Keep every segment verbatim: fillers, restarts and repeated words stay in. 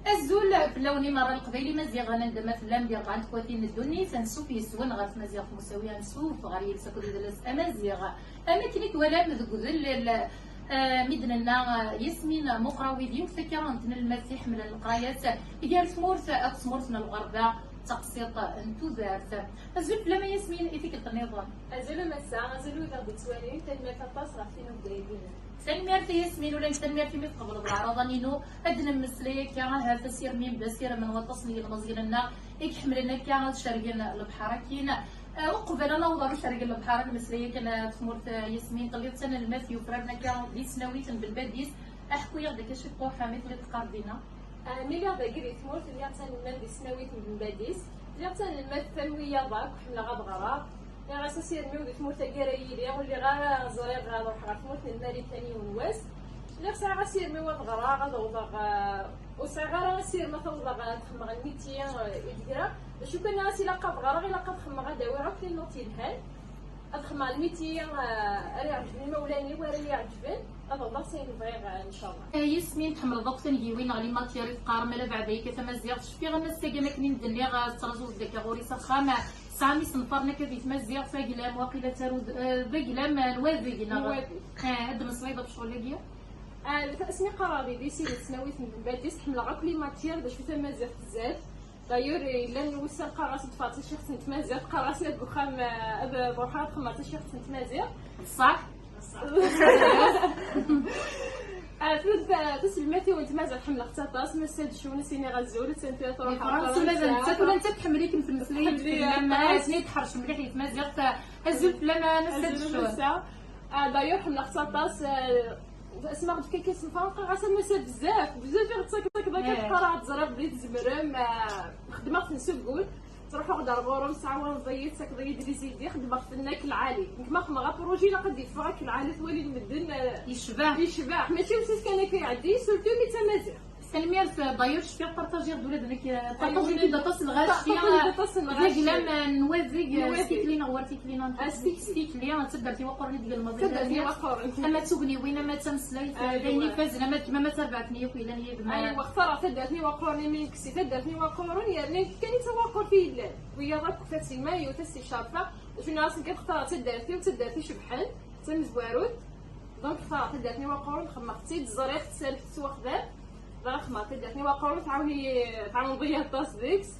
Azul fell-awen i merra Leqbayel imaziɣen, anda ma tellam di rebɛa n tekwatin n ddunit, ansuf yes-wen ɣer tmaziɣt n usawi, ansuf ɣer yiles akked udles amaziɣ. Am akken i twalam deg udellel, eh, mi d-nenna, eh, Yasmin Muqrawi d yiwet akka n tnelmadt iḥemmlen leqrayat gar tmurt akked tmurt n lɣerba, d taqsiṭ n tudert. Azul fell-am a Yasmin, i tikkelt nniḍen. Azul a Massa, azul wid aɣ-d-ittwalin, tanemmirt aṭas ɣef tinubga-agi-inem. Tanemmirt a Yasmin, ula d tanemmirt imi tqebleḍ leɛraḍa-inu. Ad d-nemmeslay akka, ahat asirem-im d asirem n waṭas n yilmeẓyen-nneɣ i iḥemmlen akka ad cergen lebḥer akkin. Eh, uqbel ad naweḍ ɣer ucerg n lebḥer, ad nemmeslay kan ɣef tmurt, eh, Yasmin, telliḍ d tanelmadt yufraren akka di tesnawit n Belbadis. Aḥku-yaɣ-d akka ciṭuḥ mi telliḍ teqqareḍ dinna. Ah, mi lliɣ dagi di tmurt, lliɣ d tanelmadt di tesnawit n Belbadis. Lliɣ d tanelmadt tamwiyaḍ akk, ḥemmleɣ ad ɣreɣ. Lliɣ-as asirem-iw di tmurt-agi ara yili, ur lliɣ ara ẓriɣ ad ruḥeɣ ɣer tmurt n Lmarikan yiwen wass. Lliɣ sɛiɣ asirem-iw ad ɣreɣ, ad awḍeɣ, ah, ur sɛiɣ ara asirem ad t-awḍeɣ ad xedmeɣ lmiti, eh, i d-greɣ. D acu kan, ɣas ilaq ad ɣreɣ, ilaq ad xemmeɣ, ad awiɣ akk les notes yelhan. Ad xemmeɣ lmiti, eh, ara iɛeǧben imawlan-iw, ara iyi-iɛeǧben, ad awḍeɣ s ayen bɣiɣ, eh, ncallah. Eh, Yasmin, tḥemmleḍ akk tangiwin neɣ les matières i teqqarem, ala beɛda akka tamaziɣt. Cfiɣ am ass-agi am akken i m-d-nniɣ, eh, tettṛaẓuḍ-d akka ɣur-i s axxam, eh, tesɛam isenfaren akka di tmaziɣt, aglam, waqila taruḍ, eh, d aglam, eh, n wadeg, neɣ? N wadeg. Eh, ad d-meslayeḍ ɣef ccɣel-agi? Ah, asmi qqareɣ di lycée di tesnawit n Belbadis, ḥemmleɣ akk les matières, d acu tamaziɣt bezzaf. D'ailleurs, llan wussan qqareɣ-as ad ffɣeɣ d taciɣt n tmaziɣt, qqareɣ-as deg uxxam, ah, ad ruḥeɣ ad xedmeɣ taciɣt n tmaziɣt. Ṣṣeḥ? Ah, tud-, ah, taselmadt-iw n tmaziɣt ḥemmleɣ-tt aṭas, Massa Dcun, ad s-iniɣ azul, attan tura truḥ ɣer Fransa, ula d nettat, ula d nettat tḥemmel-ikem, tmeslay-d fell-am, ah, akken i tḥercem mliḥ di tmaziɣt, ah, azul fell-am, ah, Massa Dcun. Ah, d'ailleurs, ḥemmleɣ-tt aṭas, ah, Asma ɣ-d-fkan kan s lferq, ɣas am ass-a bezzaf, bezzaf i ɣ-d-ttakkeḍ akka, akka teqqar-aɣ-d ẓriɣ belli tzemrem, ah, xedmeɣ-ten s wul, ttruḥuɣ-d ar ɣur-m, ttɛawaneḍ-iyi, tettakeḍ-iyi-d les idées, xedmeɣ-ten ak lɛali. Nekk ma xedmeɣ apruji ilaq ad d-yeffeɣ ak lɛali, ad t-walin medden, ah, yecbeḥ. Yecbeḥ, mačči wis kan akka iɛeddi, surtout mi d tamaziɣt. Tanemmirt, d'ailleurs, cfiɣ partagiɣ-d ula d nekk, partagiɣ-d aṭas n lɣaci, d aglam n wadeg, s tikli neɣ war tikli, s tikli, d taddart iwaqquren i d-gelmeḍ. Taddart iwaqquren. Ama d tugniwin, ama d tameslayt, d ayen ifazen, ama d kemm, ama d tarbaɛt-nni akk yellan yid-m. Aywa, xtareɣ taddart n iwaqquren, imi nekk si taddart n iwaqquren, yerna kan i d tawaqqurt i yellan. Wiyaḍ akk Fatima, yiwet ass icerfeɣ, d acu nniɣ-asen kan xtareɣ taddart-iw, d taddart icebḥen, d tamezwarut. Donc, xtareɣ taddart n iwaqquren, xedmeɣ-tt-id, ẓriɣ-tt, ssarfet s waxdam. Ẓriɣ xedmeɣ taddart n iwaqquren, tɛawen-iyi, tɛawneḍ-iyi aṭas deg-s.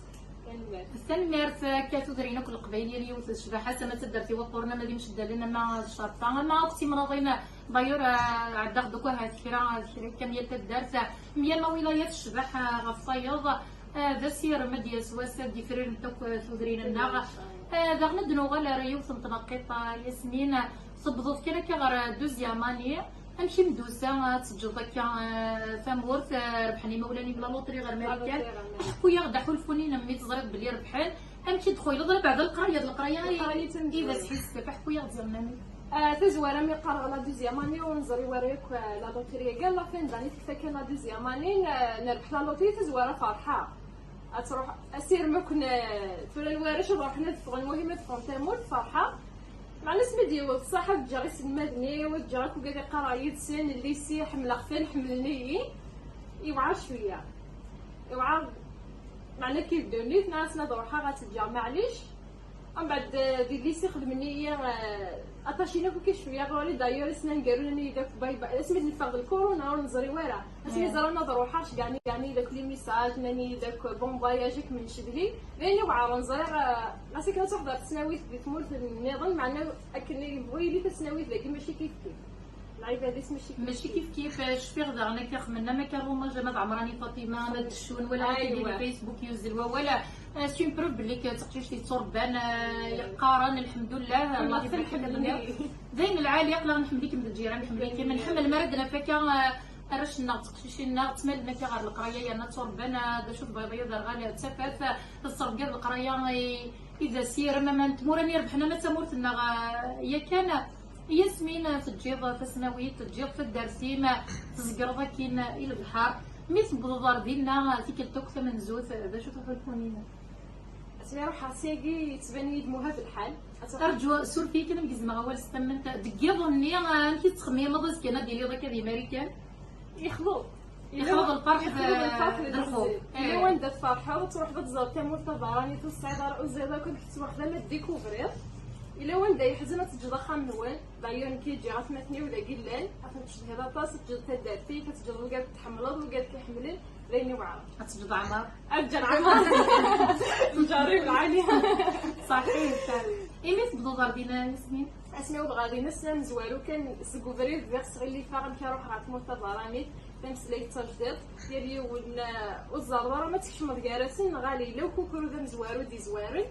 Tanemmirt. Tanemmirt akka tudrin akk n Leqbayel, yal yiwet d ccbaḥa-s, ama d taddart iwaqquren, ama d imceddalen, ama d ccerfa, ama akk d timnaḍin. D'ailleurs, ah, ɛeddaɣ-d akk ahat kra, kra kan yal taddart, myal ma wilayat tecbeḥ, ah, ɣef tayeḍ. Ah, d asirem ad d-yas wass ad d-ifrir akk, ah, tudrin-nneɣ. Ah, daɣen ad d-nuɣal ar yiwet n tneqqiṭ, ah, Yasmin, ah, tewwḍeḍ kan akka ɣer, ah, deuxième année. Amek i m-d-tusa, ah, ad teǧǧeḍ akka, ah, tamurt, ah, rebḥen imawlan-im la loterie ɣer Marikan? Ḥku-yaɣ-d aḥulfu-nnem mi teẓriḍ belli rebḥen. Amek i d-txuyleḍ? Ala beɛda leqraya, d leqraya i, i d asḥissef. Ḥku-yaɣ-d ziɣen amek. Ah, tazwara mi qqareɣ la deuxième année ur neẓri wara yakk, ah, la loterie-agi. La fin d'année tekfa kan la deuxième année, n-, nerbeḥ la loterie, tazwara ferḥeɣ. Ad truḥ, asirem akk n-, tura n warrac ad ruḥen ad ffɣen, wahim ad ffɣen tamurt, ferḥeɣ. Meɛna asmi d-yewweḍ ṣṣaḥ ad ǧǧeɣ iselmaden-iw, ad ǧǧeɣ akk wigad i qqareɣ yid-sen, llisi, ḥemmleɣ-ten, ḥemmlen-iyi, yewɛer cwiya. Yewɛer, meɛna kif ddunit, nniɣ-asen ad ruḥeɣ, ad tt-ǧǧeɣ, maɛlic. Mbeɛd, eh, di lycée xedmen-iyi, eh, aṭacin akk akka cwiya ɣur-i, d'ailleurs, ass-nni aneggaru nnan-iyi-d akk bye bye. Asmi d-neffeɣ d lkuruna, ur neẓri wara. Asmi ẓran ad ruḥeɣ, cegɛen-iyi, cegɛen-iyi-d akk les messages, nnan-iyi-d akk bon voyage, ad kem-ncedhi. D ayen iweɛren, ẓriɣ, eh, ɣas akken ad truḥeḍ ɣer tesnawit di tmurt nniḍen, meɛna akken yebɣu yili tasnawit dagi mačči kif kif. Lɛibad-is mačči kif kif. Mačči kif kif, eh, cfiɣ daɣen akka xemmen, ama akka Rumaj, ama d Ɛemrani Faṭima, ama d Ccun, wala akka di Facebook yuzzel wawal, eh, c'est une preuve belli d taqcict yetturebban, eh, yeqqaren, lḥemdullah, Allah ibarek. D ayen lɛali, aql-aɣ nḥemmel-ikem d lǧiran, nḥemmel-ikem, nḥemmel mi ara d-naf akka, eh, arrac-nneɣ d teqcicin-nneɣ ttmalen akka ɣer leqraya, yerna tturebban, eh, d acu tebɣiḍ ay aderɣal, d tafat, eh, tettrebgiḍ leqraya i, i d asirem, ama n tmura n irebḥen, ama d tamurt-nneɣ, eh, yakan. Yasmin, teǧǧiḍ tasnawit, teǧǧiḍ taddart-im, tzegreḍ akkin i lebḥer. Mi tewwḍeḍ ar dinna, tikkelt akk tamenzut, d acu-t uḥulfun-inem? Asmi ruḥeɣ syagi, yettban-iyi-d muhab lḥal. Rǧu, suref-iyi kan, am gezmeɣ awal s tamemt. Deg yiḍ-nni, amek i tettxemmimeḍ azekka ad d-tiliḍ akka di Marikan? Yexleḍ. Yexleḍ lferḥ d lxuf. Yella wanda tferḥeḍ, ad truḥeḍ ad tẓerreḍ tamurt tabeṛṛanit, ur tesɛiḍ ara, ur teẓriḍ akk amek tettwaxdam, ad découvrir. Yella wanda yeḥzen, ad teǧǧeḍ axxam-nwen. D'ailleurs, nekk i ǧǧiɣ atmaten-iw dagi llan, ad ten-tcedhiḍ aṭas, ad teǧǧeḍ taddart-ik, ad teǧǧeḍ wigad tḥemmleḍ, wigad k-iḥemmlen, d ayen yewɛer. Ad teǧǧeḍ Ɛmer. Ad ǧǧeɣ Ɛmer. Nǧerrib lɛali. Ṣaḥit. Imi tebduḍ ɣer dinna, Yasmin? Asmi wwḍeɣ ɣer dinna, sslam zwaru kan seg ubrid, bdiɣ sɣilifeɣ amek ara ruḥeɣ ɣer tmurt tabeṛṛanit, tameslayt d tajdiṭ, yal yiwen, eh, ur tẓerreḍ ara ma tkecmeḍ gar-asen neɣ ala, yella ukukru d amezwaru d-izwaren.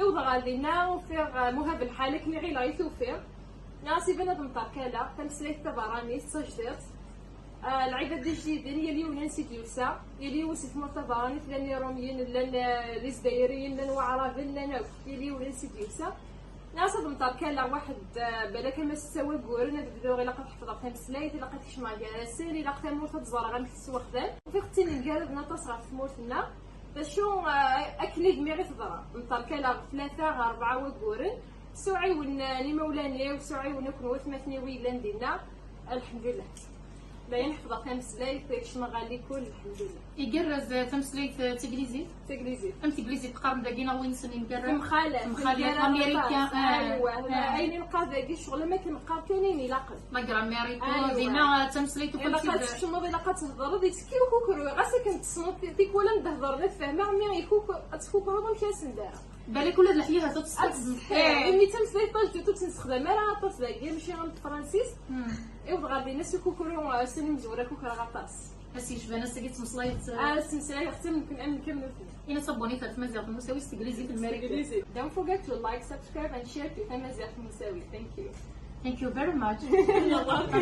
Iwḍeɣ ɣer dinna, ufiɣ, eh, muhab lḥal akken i ɣileɣ i t-ufiɣ. Nniɣ-as iban ad mṭerkaleɣ, tameslayt tabeṛṛanit d tajdiṭ. Ah, lɛibad d ijdiden, yal yiwen ansi d-yusa, yal yiwen si tmurt tabeṛṛanit, llan Iṛumyen, llan, eh, Lezzayryen, llan Waɛraben, llan akk, yal yiwen ansi d-yusa. Nniɣ-as ad mṭerkaleɣ waḥed, eh, balak ama setta wagguren ad bduɣ, ilaq ad ḥefḍeɣ tameslayt, ilaq ad kecmeɣ gar-asen, ilaq tamurt ad ẓreɣ amek tettwaxdam. Ufiɣ-tt d tin yemgaraden aṭas ɣef tmurt-nneɣ. D acu, eh, akken i gmiɣ i teḍra. Mṭerkaleɣ tlata ɣer rebɛa wagguren, s uɛiwen n imawlan-iw, s uɛiwen akk n watmaten-iw i yellan dinna. Lḥemdullah. Dayen ḥefḍeɣ tameslayt, kecmeɣ ɣer likul, lḥemdullah. Igerrez, eh, tameslayt, eh, d taglizit? D taglizit. Am teglizit teqqarem dagi neɣ win sen yemgarren? Temxalaf, temxalaf, temgarren américain, aṭas. Ah, aywa, ah. Ayen i neqqar dagi, ccɣel am akken neqqar kan ayen ilaqen. La grammaire et tout, aywa. Dinna, eh, tameslayt ukan ilaq ad tkecmeḍ, ilaq ad thedreḍ, yettekki ukukru, ɣas akken tessneḍ ti-, tikwal am d-hedren ad fehmeɣ, mi ikuk-, ad tkukreḍ amek ara sen-d-ara. Balak ula d leḥya ha-t-ad tsetḥiḍ. Imi tameslayt tajdiṭ ur tt-nessexdam ara aṭas dagi, mačči am tefransist. Hmm. Iwweḍ ɣer dinna s ukukru, eh, s imezwura kukreɣ aṭas. Ass yecban ass-agi ttmeslayeɣ-tt. Ah, ttmeslayeɣ-tt am nekk, am nekk am nutni. Ini-as abonné ɣer tmaziɣt n Musawi s teglizit n Mariku. Don't forget to like, subscribe and share to Tamaziɣt n Musawi. Thank you. Thank you very much. You're welcome.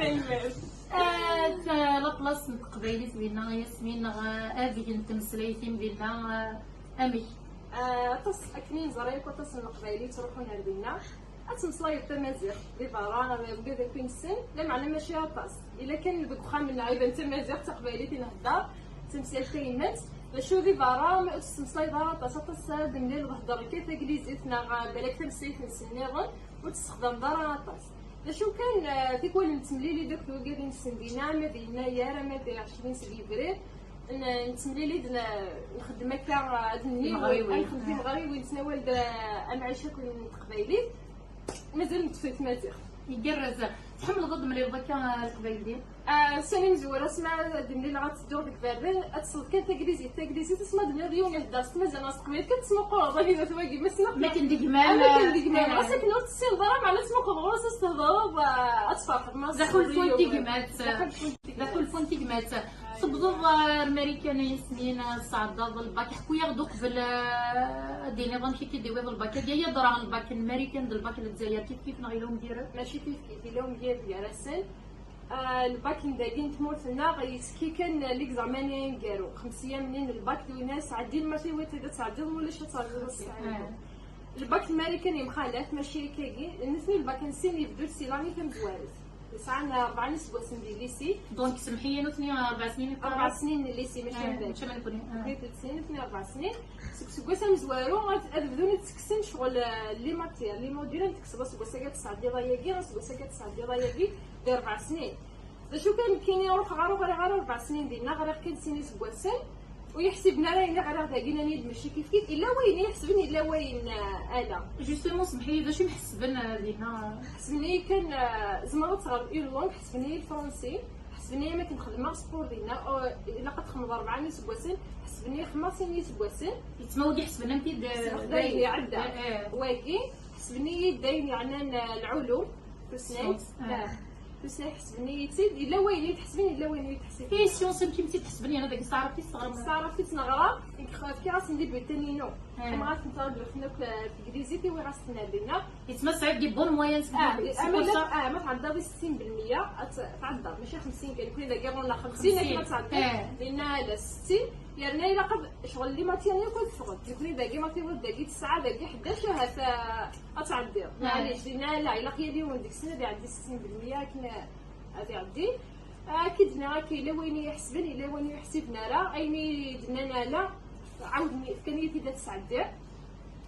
Thank you. Eh, la place n teqbaylit dinna, Yasmin, neɣ, eh, adeg n tmeslayt-im dinna, eh, amek? Eh, aṭas, akken i neẓra yakk, aṭas n leqbayel yettruḥun ar dinna. Ad tmeslayeḍ tamaziɣt di berra, neɣ deg wid akk i nessen, lameɛna mačči aṭas. Yella kan deg uxxam-nneɣ iban d tamaziɣt, d taqbaylit i nhedder, d tamsalt tayemmat. D acu di berra, ma ur tettmeslayeḍ ara aṭas, aṭas ara d-temlileḍ heddren kan taglizit, neɣ, eh, balak tamsalt-nsen nniḍen, ur tessexdameḍ ara aṭas. D acu kan, eh, tikwal nettemlili-d akked wigad i nessen dinna, ama di yennayer, ama di ɛecrin seg yebrir, n-, nettemlili-d, n-, nxeddem akka, eh, ad nniwel, ad nxeddem timeɣriwin, netnawal-d, eh, amɛic akk n teqbaylit. Mazal neṭṭef di tmaziɣt. Igerrez. Tḥemmleḍ ad d-temlileḍ akka, eh, leqbayel din? Ah, sani mezwura, asma ad d-mlileɣ ad tedduɣ deg berdan, ad tesleḍ kan taglizit, taglizit, asma ad d-mlileḍ yiwen ihedder s tmaziɣt neɣ s teqbaylit, kan tesmuquleḍ anida-t wagi, ma ssneɣ-t. Akken d gma-m, akken d gma-m. Eh. Ɣas akken ur tessineḍ ara, meɛna tesmuqleḍ ɣur-s ad s-tehdereḍ, eh, ad tefreḥeḍ. D axulfu n tegmat. D axulfu n tegmat. D axulfu n tegmat. Tewwḍeḍ, eh, ar Marikan, a Yasmin, eh, tesɛeddaḍ lbak. Ḥku-yaɣ-d uqbel, eh, ad d-tiniḍ amek i k-id-iwweḍ lbak-agi. Ay adra n lbak n Marikan d lbak n Lezzayer, kifkif neɣ yella umgired? Mačči kifkif, yella umgired gar-asen. Ah, lbak n dagi n tmurt-nneɣ yettekki kan l'examen aneggaru, xemsa yamnin n lbak, d win ara yesɛeddin, ma tewwiḍ-t ad tɛeddiḍ, ma ulac ad terǧuḍ ad tesɛeddiḍ. Ah. Lbak n Marikan yemxalaf, mačči akkagi, nutni lbak-nsen yebdu-d si l'année tamezwarut. Sɛan rebɛa n yiseggasen di lycée. Donc, semḥ-iyi, nutni rebɛa snin. Rebɛa snin n lycée, mačči am nekk. Mačči am nekkni. Ah. Di tlata snin, nutni rebɛa snin. Seg useggas amezwaru, ad, ad bdun ad ttekksen ccɣel, eh, les matières, les modules, ad tekkseḍ aseggas-agi ad tesɛeddiḍ ayagi, aseggas-agi ad tesɛeddiḍ ayagi, di rebɛa snin. D acu kan, nekkini ruḥeɣ ɣer ur ɣriɣ ara rebɛa snin dinna, ɣriɣ kan sin iseggasen. Ur yi-ḥsiben ara ayen i ɣriɣ dagi, nnan-iyi-d mačči kifkif. Illa wayen i yi-ḥesben, illa wayen, eh, ala. Justement, semḥ-iyi, d acu i m-ḥesben, eh, dinna? Ḥesben-iyi kan, eh, tzemreḍ ad teɣreḍ une langue, ḥesben-iyi lefransi, ḥesben-iyi am akken xedmeɣ sport dinna, oh, ilaq ad txedmeḍ rebɛa n yiseggasen, ḥesben-iyi xemsa n yiseggasen. Yettma wagi ḥesben-am-t-id, eh, d ayen iɛedda. Eh, eh. Wagi, ḥesben-iyi-d d ayen yeɛnan, eh, lɛulum, tusnakt. Science, eh. Eh. Tusnakt ḥesben-iyi-tt-id, yella wayen i yi-d-ḥesben, yella wayen i yi-d-ḥesben. I science, amek i m-tt-id-ḥesben, yerna dagi s taɛrabt i teɣram? S taɛrabt i tt-neɣra, nekk fkiɣ-asen di bulletin-inu. Eh. Xemmeɣ-asen tabluɣt-nni akk, eh, teglizit, i wiɣ-as-ten ar dinna. Yettma tesɛiḍ des bons moyens, ah, c'est, c'est pour ça. Ah, ma tɛeddaḍ i settin belmiya, ad t-, tɛeddaḍ, mačči xemsin kan, nekkni dagi ɣur-neɣ xemsin, akken ad tɛeddiḍ, eh, dinna ala settin, yerna ilaq ad, ccɣel les matières-nni akk ad ffɣent. Nekkni dagi ma tiwiḍ dagi tesɛa, dagi ḥdac, ahat, ah, ad tɛeddiḍ. Eh. Maɛlic, dinna ala, ilaq yal yiwen deg-sen ad iɛeddi settin belmiya akken ad iɛeddi. Akka i d-nniɣ, akka yella wayen i yi-ḥesben, yella wayen ur yi-ḥsiben ara. Ayen i d-nnan ala, ɛawden, fkan-iyi-t-id ad t-sɛeddiɣ.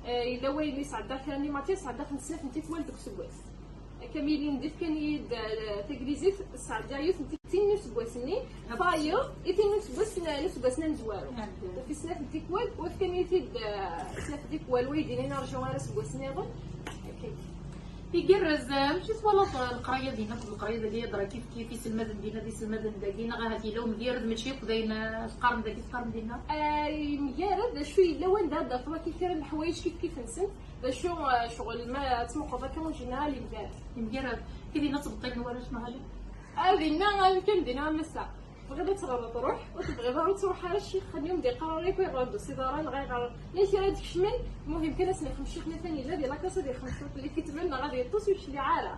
Eh, yella wayen i sɛeddaɣ kra n les matières, sɛeddaɣ-ten snat n tikwal deg useggas. Kamilin d fkan-iyi-d, eh, taglizit, sɛeddaɣ yiwet n tin n useggas-nni, fayeɣ i tin n useggas n, n useggas n amezwaru. Ufis snat n tikwal, u fkan-iyi-t-id, eh, snat n tikwal, wa yeddi-nni nerǧu ar aseggas nniḍen. Igerrez, eh, amek i twalaḍ, eh, leqraya dinna akked leqraya dagi, yeḍra kif kif, iselmaden dinna d iselmaden dagi, neɣ ahat yella umgired, mačči akk d ayen, eh, teqqarem dagi, teqqarem dinna? Eh, yemgared, d acu yella wanda ad d-tafeḍ akka kra n leḥwayeǧ kif kif-nsent, d acu, eh, ccɣel ma ad tmuqleḍ akka, en général, yemgared. Yemgared. Kif dinna ttbeṭṭilen warrac neɣ ala? Ah, dinna, amkan dinna am ass-a. Tebɣiḍ ad teɣreḍ, ruḥ, ur tebɣiḍ ara ur ttruḥ ara, ccix, xlihom d-iqqar ara yakk ayɣer ur d-tusiḍ ara neɣ ayɣer. Nna kra ad kecmen, muhim kan ad sen-ixem ccix-nni atan yella di lakas ad ixem cwiṭ n likitben neɣ ad yeṭṭes ur yecliɛ ara.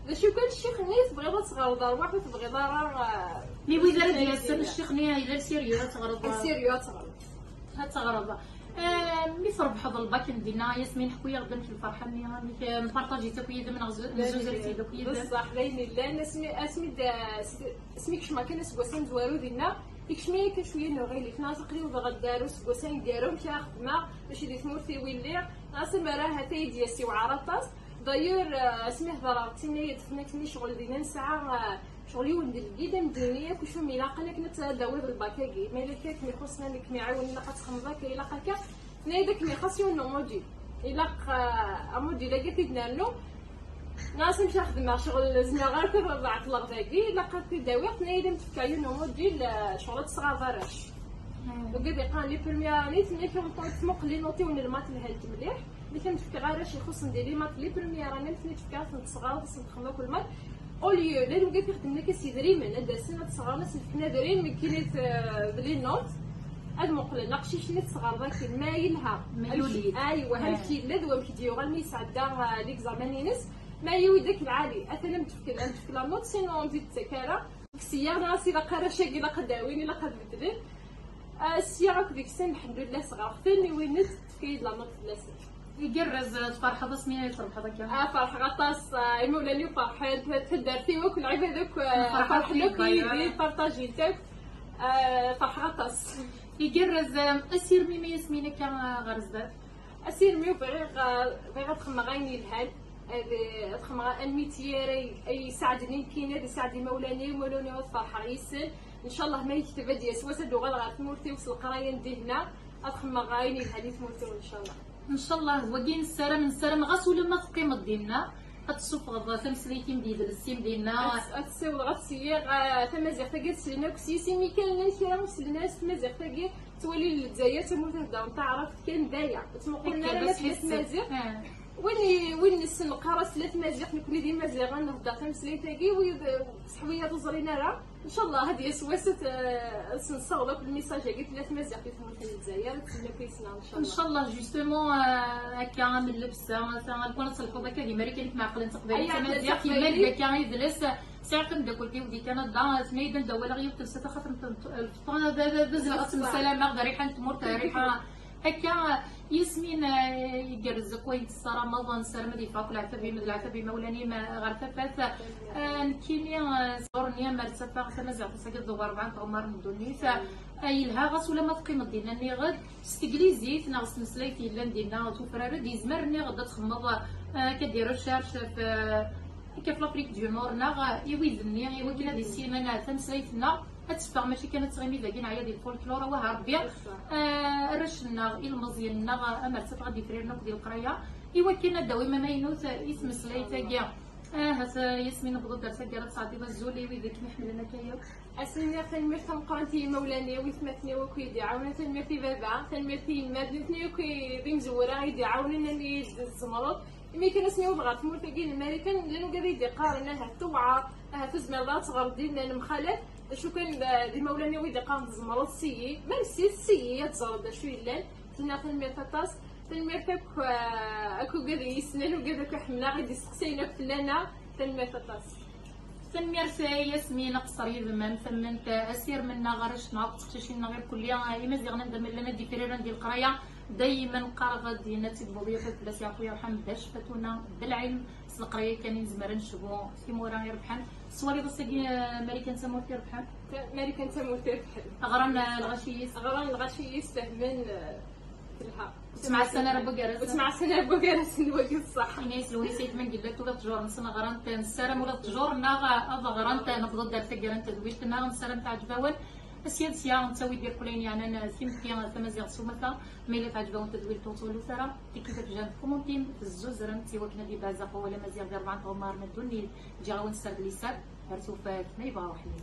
D acu kan ccix-nni tebɣiḍ ad teɣreḍ, rwaḥ, ur tebɣiḍ ara, ah, mi wid ara d-yasen, ccix-nni yella le sérieux ad teɣreḍ. Le sérieux ad teɣreḍ. Ad teɣreḍ. Ah, mi trebḥeḍ lbak n dinna, Yasmin, ḥku-yaɣ-d amek lferḥ-nni, amek, ah, nparṭaji-tt akk yid-m neɣ zu-, nzuzer-tt-id akk yid-m? Bessah, d ayen yellan, asmi, asmi d, asmi kecmeɣ kan aseggas amezwaru dinna, ikcem-iyi kan cwiya n uɣilif, neɣ aql-i wwḍeɣ-d ar useggas aneggaru, amek ara xedmeɣ, mačči di tmurt-iw i lliɣ, neɣ s amara ahat ad yi-d-yas iwɛer aṭas. D'ailleurs, ah, asmi hedreɣ d tinna yeṭṭfen akken ccɣel dinna nesɛa, ah, Ccɣel yiwen d lgid amduni akk acu ilaqen akken ad d-tawiḍ lbak-agi. Ma yella kra kem-ixuṣṣen, ad kem-iɛiwen, ilaq ad txedmeḍ akka, ilaq akka. Tenna-yi-d ad kem-ixuṣṣ yiwen n umudil. Ilaq, ah, amudil-agi ad t-id-nernu. Nniɣ-as amek ara xedmeɣ, ccɣel zemreɣ ara ad ɛeṭṭleɣ dagi, ilaq ad t-id-awiɣ. Tenna-yi-d ad m-d-fkeɣ yiwen n umudil, ah, ccɣel ad tesɣeḍ arrac. Ugad iqqaren les premières années, tenna-k ameṭṭu ad tmuqel les notes-iw n lmat lhant mliḥ. Mi ten-fkeɣ arrac ixuṣṣen di limat, les premières années, mi ten-id-fkeɣ ad ten-tesɣaḍ, ad sen-texdem akk lmat. Au lieu, llan wigad ixeddmen akka s yedrimen, ad d-asen ad sɣen, ad sen-fken adrim, nekkini d, d les notes, ad muqlen aqcic-nni tesɣerḍ akken, ma yelha. Ma yuli. Aywa, amek yella d wamek d-yuɣal mi yesɛedda, ah, l'examen-ines. Ma yiwi-d akken lɛali, atan ad m-d-fken, ad m-d-fken la note, sinon ur m-t-id-ttak ara. Sya, ɣas ilaq arrac-agi, ilaq ad d-awin, ilaq ad beddlen. Ah, sya akk deg-sen, lḥemdullah, sɣerɣ-ten, i win tefka-yi-d la note fell-asen. Igerrez, tferḥeḍ asmi ay trebḥeḍ akka? Ah, ferḥeɣ aṭas, ah, imawlan-iw ferḥen, taddart-iw akk, lɛibad akk, ah, ferḥen akk yid-i, partajin-t akk. Ah, ferḥeɣ aṭas. Igerrez, ah, asirem-im a Yasmin akka, ah, ɣer zdat? Asirem-iw bɣiɣ, ah, bɣiɣ ad xedmeɣ ayen yelhan, ad, ad xedmeɣ un métier ara y-, ay yesɛedden nekkini, ad yesɛed imawlan-iw, imawlan-iw ad ferḥeɣ yis-sen. Ncallah ma yekteb ad d-yas wass ad d-uɣaleɣ ɣer tmurt-iw s leqraya n dihna, ad xedmeɣ ayen yelhan i tmurt-iw, ncallah. Ncallah, d wagi i nessaram, nessaram ɣas ulamma teqqimeḍ dinna, ad tessufɣeḍ tameslayt-im d yidles-im dinna. Ad, ad ssiwḍeɣ, ad ssiyiɣ, ah, tamaziɣt-agi ad slen akk s-, imi kan llan kra ur slen ara s tmaziɣt-agi, ttwalin Lezzayer d tamurt ihedren taɛrabt kan d aya. Ur ttmuqulen ara ma tella tmaziɣt. Win i, win nessen neqqar-as tella tmaziɣt, nekkni d imaziɣen, nhedder tameslayt-agi, wid, eh, seḥwiya ur ẓrin ara. Ncallah ad d-yas wass ad, eh, ad sen-nessaweḍ akk lmisaj-agi, tella tmaziɣt di tmurt n Lezzayer, ad tt-id-naf yis-neɣ, ncallah. Ncallah, justement, eh, akka am llebsa, ata, lukan ad telḥuḍ akka di Marikan i kem-ɛeqlen d taqbaylit, tamaziɣt, yemmal-d akka idles. Sɛiɣ tameddakelt-iw di Kanada, tenna-yi-d anda walaɣ yiwet telsa taxatemt n t-, lfeṭṭa, d, d, d azleɣ ad temsalamaɣ, d rriḥa n tmurt, d rriḥa. Akka, Yasmin, eh, igerrez akk wayen tessarameḍ, nessaram ad yeffeɣ akk leɛtab-im, d leɛtab imawlan-im, eh, ɣer tafat. Eh, nekkini, eh, sɣur-nni, amer ttafeɣ tamaziɣt ass-agi d rebɛa n tɣemmar n ddunit. Eh, yelha ɣas ulamma teqqimeḍ dinna nniɣ-d, s teglizit neɣ s tmeslayt yellan dinna tufrar-d, yezmer nniɣ-d ad txedmeḍ, eh, akka des recherches ɣef, eh, akka ɣef l'Afrique du Nord, neɣ, eh, i wid-nni, i wakken ad issinen, eh, tameslayt-nneɣ. Ad teffeɣ, mačči kan ad tɣimi dagi, neɛya di lfolklor, awah Rebbi, eh, arrac-nneɣ, ilmeẓyen-nneɣ, amer ttafeɣ ad d-ifriren akk di leqraya, i wakken ad d-awim amaynut i tmeslayt-agi. Ahat, eh, Yasmin, newweḍ-d ar taggara, ad tesɛeddiḍ azul i wid i kem-iḥemmlen akka yakk. Ad sen-iniɣ tanemmirt tameqqrant i yimawlan-iw, i tmaten-iw akk i yi-d-iɛawnen, tanemmirt i baba, tanemmirt i yemma, d nutni akk i d imezwura i yi-d-iɛawnen, ad yi-d-tzemreḍ. Imi kan ass-nni wwḍeɣ ɣer tmurt-agi n Marikan, llan wigad i yi-d-iqqaren, ahat tewɛer, ahat ur tezmireḍ ara ad teɣreḍ din, lemxalaf. D acu kan, d, d imawlan-iw i d-iqqaren tzemreḍ, sigi, même si sigi ad teẓreḍ d acu yellan. Tenna tanemmirt aṭas, tanemmirt akk, eh, akk ugad i yi-ssnen, ugad akk i ḥemmleɣ, i d-isteqsayen akk fell-aneɣ, tanemmirt aṭas. Tanemmirt a Yasmin, aqeṣṣer yid-m am tamment, asirem-nneɣ, arrac-nneɣ, teqcicin-nneɣ irkelli, imaziɣen anda ma llan ad d-ifriren di leqraya, dayman qqareɣ ad d-yenna d tibbewḍ i yafat fell-as yeɛfu yerḥem, bac fatuna d lɛilm. S leqraya kan i nezmer ad necbu timura irebḥen. Tettwaliḍ ass-agi, eh, Marikan d tamurt irebḥen? Marikan d tamurt irebḥen. Ɣran, eh, lɣaci-is. Ɣran lɣaci-is, fehmen, eh, Ur ttɛassan ara n wagar-asen. Ur ttɛassan ara n wagar-asen, wagi ṣṣeḥ. Ini-as Lewnis Ayt Mengellat, ula d ttjur-nsen ɣran-t, nessaram ula d ttjur-nneɣ ad ɣran-t, newweḍ-d ar taggara n tedwilt-nneɣ, nessaram teɛǧeb-awen. Sya d sya, nettawi-d irkelli ayen yeɛnan timetti tamaziɣt s umata. Ma yella teɛǧeb-awen tedwilt, ur ttɣilit ara, tikkit ad tejjam tkumuntim, tezzuzrem-tt i wakken ad d-ibeɛzeq wawal amaziɣ di rebɛa n tɣemmar n ddunit. Ǧǧiɣ-awen sser d liser, ar tufat, ma yebɣa uḥnin.